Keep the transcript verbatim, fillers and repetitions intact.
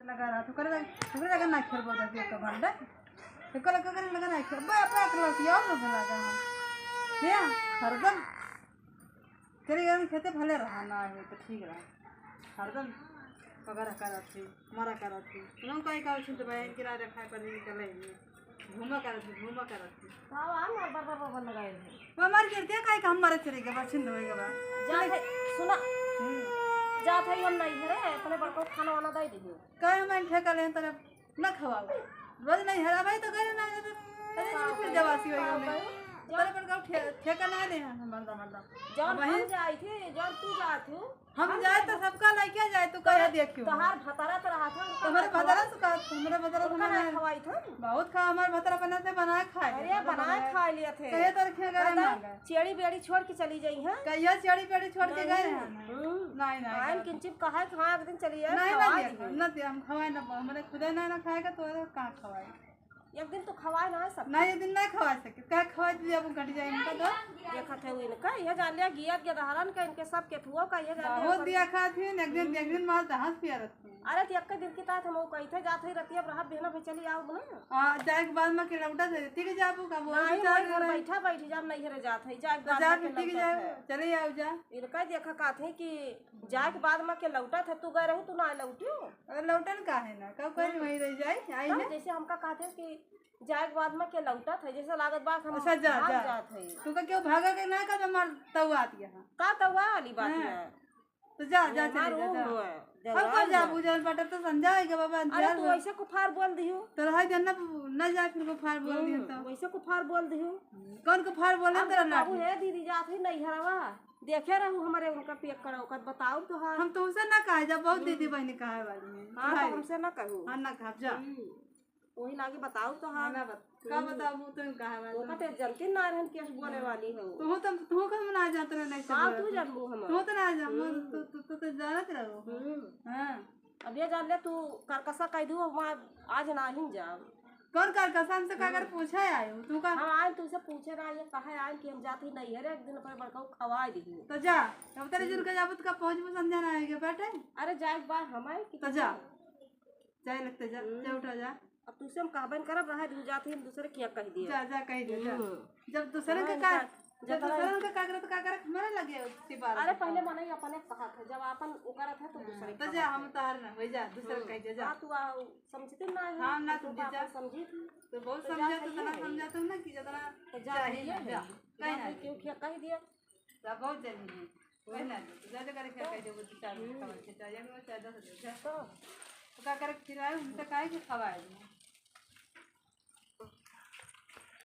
लगा रहा, तू करे लगा, तू करे लगा ना खेल बोलता, तू का भांडा। तू करे लगा, करे लगा ना खेल, बे, अपना अकल की और लोग लगा है। क्या? हरदम तेरे घर में खेते भले रहा ना हो तो ठीक रहा। हरदम पगार करत थी, मरा करत थी। तुम कहीं का छिन तो भाई इनके राजा खाए पर नहीं निकले ही। घूमा करत थी, घूमा करत थी। का आ मार बर बर बर लगाए है। वो हमार गिरते काहे का हम मरे चले गए, बस छिन होए गए बा। जा भाई, सुना। हम्म। जा भाई हम नहीं घरे, अपने बड़को खाना वाना दे दीजिए। काहे हम ठेका लेन तरफ न खवाओ। रोज नहीं हरा भाई तो गए ना, तो अरे नहीं फिर जवासी होई हमने। तेरे पर का ठे-, ठेका ना ले हैं, मर्दा, मर्दा। जौन अब वही हम जाई थे, जौन तू जात हो, हम हम जाए तो सबका लइके जाए, तू कहे देखियो। तोहार भतारा तो रहा था, उनका तुम्हारे ना भतारा खवाई। से का, तुम्हारे भतारा से उनका ना मना है। खवाई था। बहुत खा, हमारे भतारा बना से बनाए खाए। अरे, बनाए खा लिए थे। कहे तो रखे गए कहता, मांगे। चेड़ी बेड़ी छोड़ के चली जाई हैं। कहिया चेड़ी बेड़ी छोड़ के गए हैं? हम्म। नहीं, नहीं, आयन नहीं। किंचित कहा है कि हाँ, एक दिन चली जाए, नहीं, खवा नहीं, दिए। ना दिए, हम खवाए ना, हमरे खुदे ना, ना खाएगा तो और कहाँ खवाए? एक दिन तो खवाए ना है सब। नहीं, एक दिन नहीं खवा सके, क्या खवा दिए, अब घट जाए इनका तो। देखत है वो इनका, यह जान लिया गियत गदहरन का, इनके सब केथुओ का, यह जान लिया बहुत सब। दिया खात ही, एक दिन, हम्म। एक दिन मार दहस पिया रहती है। अरे, तो एक दिन की तात हम वो कही थे, जात है रतिया, अब रहा बिहना पे चली आओ ना। हाँ, जाए के बाद में के लौटा थे, ठीक है, जाबू का बोल नहीं, विचार नहीं, घर करे। बैठा बैठी जाम नहीं हरे जात है, जाए के तो बाद जा में के फिर, ठीक है, लौटा जाए, थे। चले आओ जा। इनका देखा का थे कि जाए के बाद में के लौटा थे, तू गए रहू, तू ना लौटियो। अरे लौटन का है ना, कब कहीं हम्म। वहीं रह जाए, आई तब ना। जैसे हमका कहते हैं कि जाए के बाद में के लौटा थे, जैसे लागत बात हम अच्छा, जा, भाग जा। जात है। तू का क्यों भागा के ना, कब हमार तौआ दिया है? का तौआ वाली बात हाँ। है? तो जा, जा, हमार चले जा, वो जा। हुआ, हम जवान कब जा, हुआ। बुझल बाटे तो संझा है के बाबा, अरे अंधियार तू हुआ। वैसे कुफार बोल दियो। तो रहा जन्ना, न जा फिर कुफार बोल दियो हम्म, तो। वैसे कुफार बोल दियो। कौन कुफार बोले हम तेरा तो लाठी? कहू, "हे दीदी, जात ही नहीं हरवा।" देखे रहू हमारे उनका पेक करा, ओकर बताओ तो हाल। हम तुमसे ना कहे जा, बहुत हम्म। दीदी बहनी कहे वाली है। हाँ, तो भाई। हमसे ना कहू। हाँ, ना कहब, जा। हम्म। वही लागे बताओ तो हाँ। ना बत-, का हम्म। बताबू तुम कहे वाली? ओका ते जनती ना रहन केस बोले वाली हो। तू तो, तू कम ना जात रहे नहीं से हाँ, बोले तू तो। जानबू हम। तू तो ना जानबू, हम्म। तू, तू, तू तो जानत रहो। हम्म। हाँ। अब ये जान ले, तू करकसा कह दू, वहाँ आज ना ही जाओ। कौन करकसा? हमसे का कर हम्म। पूछे आयो? तू का हम आए तुमसे पूछे ना, ये कहे आए कि हम जाते ही नहीं है रे, एक दिन पर बड़का खवाए दी। तो जा, अब तेरे हम्म। जुन के जाबू तो का पहुँचबू संझा ना आएगे बैठे। अरे जाए एक बार हम आए कि तो जा। जाए लगते जा, हम्म। जा उठा जा। अब तुमसे हम कहबे न करब, रहे दू जात ही हम दूसरे किया कह दिए। जा, जा कह दिया, जा। हम्म। जब दूसरे हाँ, के का, इनका जब जतरा दूसरे के का करत, का करत हमारे लगे सिपाही अरे का। पहले मने ही अपने कहा था, जब आपन वो करत है तो हाँ, दूसरे तो का जा, कहत हम है। तार ना हो जा, दूसरे हम्म। कह दिया, जा। हाँ, तू आ, समझते ना है, हाँ, ना तू तू जा। आपन समझी थी। तो बहुत तो जा समझा, तो सही इतना है। समझा तुम ना कि जितना तो जा चाहिए भैया ना, है। जा। जा कहीं ना भाई, जा। क्यों क्या कह दिया? जा, बहुत जल्दी है। वही ना, तो जा, जा करके कह दे, वो तो चार हम्म। खबर के, चाहे एक में, चाहे दस में, जा। तो? तो का करे खिलाए, उनसे काहे के खवाए?